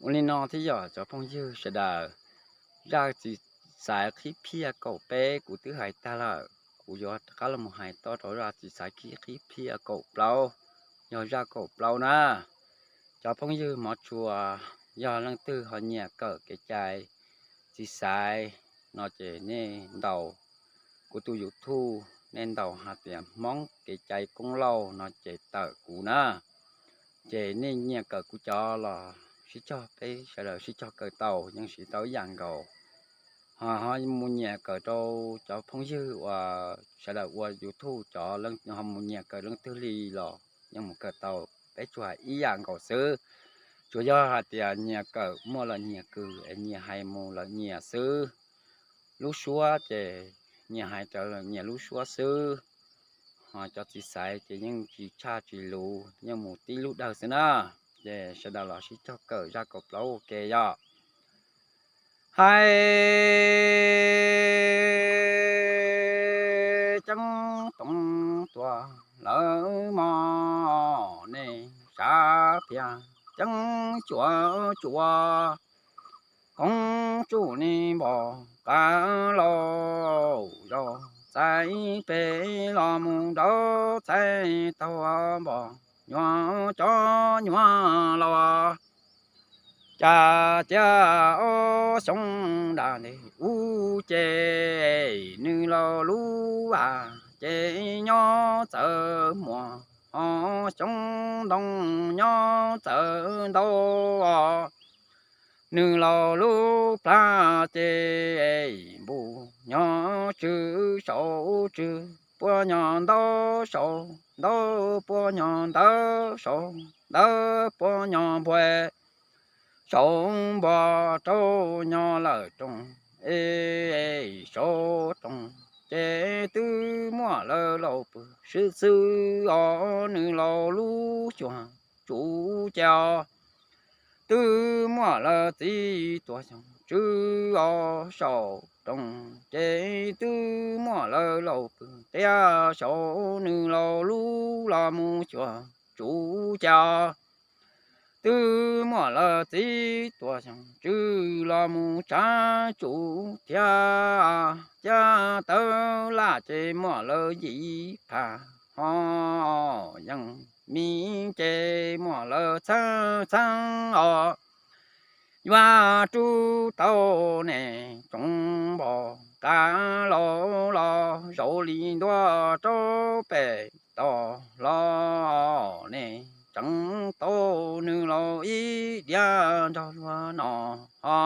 Ua li no thiab yog cov phooj ywg sawv daws, zaj txiv xaiv qhib phiaj kaum peb kuv twb hais tag lawm, kuv yuav rov qab los mus hais toj rau zaj txiv xaiv qhib phiaj kaum plaub, yog zaj kaum plaub na. Cov phooj ywg hmov tshua, yog leej twg ho nyiam kawm kev cai txiv xaiv no ces nej ntaus kuv tus YouTube, nej ntaus hais tias Hmoob Kev Cai Koob Lauj no ces tawm kuv na. Ces nej nyiam kawm kuv cov los sib cog, peb sawv daws sib cog kawm tau yeej siv tau ib yam nkaus. Ho ho mus nyiam kawm rau cov phooj ywg uas sawv daws ua YouTube cov, ho mus nyiam kawm leej twg li los yeej mus kawm tau, peb tsuas hais ib yam nkaus xwb. Tsuas yog hais tias nyias kawm muaj lawv nyias kws es nyias hais mus lawv nyias xwb. Lub suab ces nyias hais raws nyias lub suab xwb. Ho cov txiv xaiv ces yeej tsis tshaj tsis luv, yeej mus tib lub dawg xwb na. Ces sawv daws los sib cog kawm zaj kaum plaub ua ke yog. Hais ceeb toom tuaj lawm mog, nej sab phiaj ceeb cuam tsua, koob tsuj ni npog qab lauj, zaum txais pem los mus nraud txais taug npog nyuag cov nyuag los. Cas cia ob xyoo dam ntes ub ces nws laus lub vaj ces nyob txawv muag, ho xyoob ntoo nyob txawv ntau. Nws laus lub plag ces npus nyog tsw saud tsw, puab nyog ntaub saud ntaub, puab nyog ntawv saud ntawv, puab nyog npua saud npua, rau nyog lawm roog es saud roog ces twb muaj lawv laus pw xwb xwb os. Nws laus lub xyuas tsuv ces twb muaj lawv txiv tuam xyoo tsw os, saum roog ces twb muaj lawv laus pw qiab saud. Nws laus lub los mus xyuas tsuv ces twb muaj lawv txiv tuam xyoo tsw los mus tsav tsuv thiab. Caj tawv laj ces muaj lawv yim phaj, ho yeej miv ces muaj lawv txheeb txheeb os. Yuav rub tau ne tsoov npog qab laus los zaum li ntua rau pem toj los ne, tseev tau nws laus ib diav nrog luag no ho.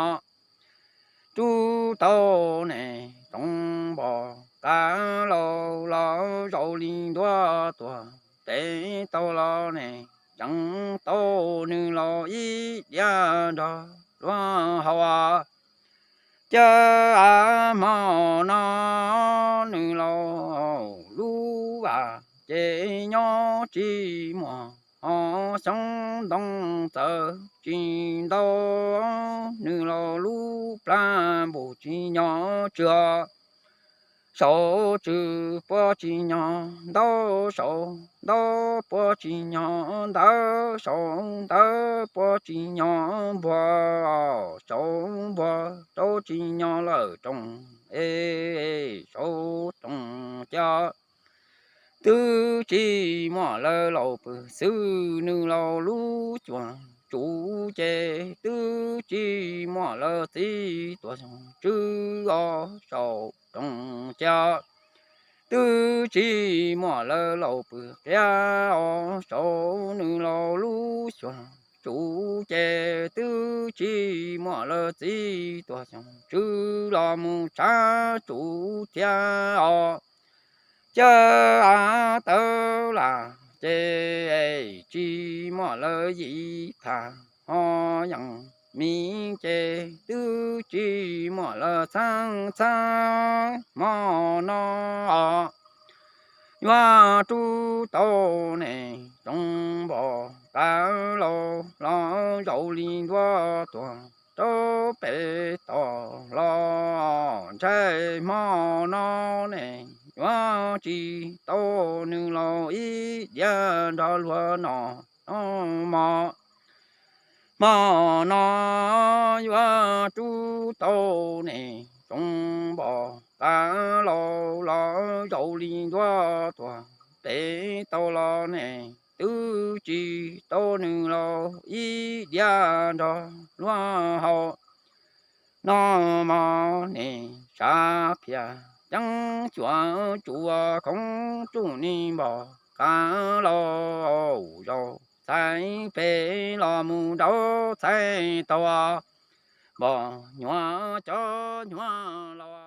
Rub tau ne tsoov npog qab laus los zaum li ntua tuaj pem toj los ne, tseev tau nws laus ib diav nrog luag haus. Caj av hmo no nws laus lub vaj ces nyob tsis muaj, ho xyoob ntoo txawv tsis ntau. Nws laus lub plag npus tsis nyog tsw saud tsw, puab tsis nyog ntaub saud ntaub, puab tsis nyog ntawv saud ntawv, puab tsis nyog npua saud npua, rau tsis nyog lawm roog es saud roog ces twb tsis muaj lawv laus pw xwb. Nws laus lub xyuas tsuv ces twb tsis muaj lawv txiv tuam xyoo tsw os, saum roog ces twb tsis muaj lawv laus pw qiab os, saum nws laus lub xyuas tsuv ces twb tsis muaj lawv txiv tuam xyoo tsw los mus tsav tsuv thiab os. Caj av tawv laj ces tsis muaj lawv yim phaj, ho yeej miv ces twb tsis muaj lawv txheeb txheeb hmo no os. Yuav rub tau ne tsoov npog qab laus los zaum li ntua tuaj rau pem toj los, ntshai hmo no ne yuav tsis tau nws laus ib diav nrog luag no no mog. Hmo no yuav rub tau ne, tsoom npom qab laus los zaum li ntuag tuag pem tau los ne, twb tsis tau nws los ib diav nrog luag haus. Noj mov ne sab phiaj ceeb cuam tsuas khoov tsuj ni npom qab laus zaum txhais pem los mus nraud txhais tau npom nyuam cov nyuam los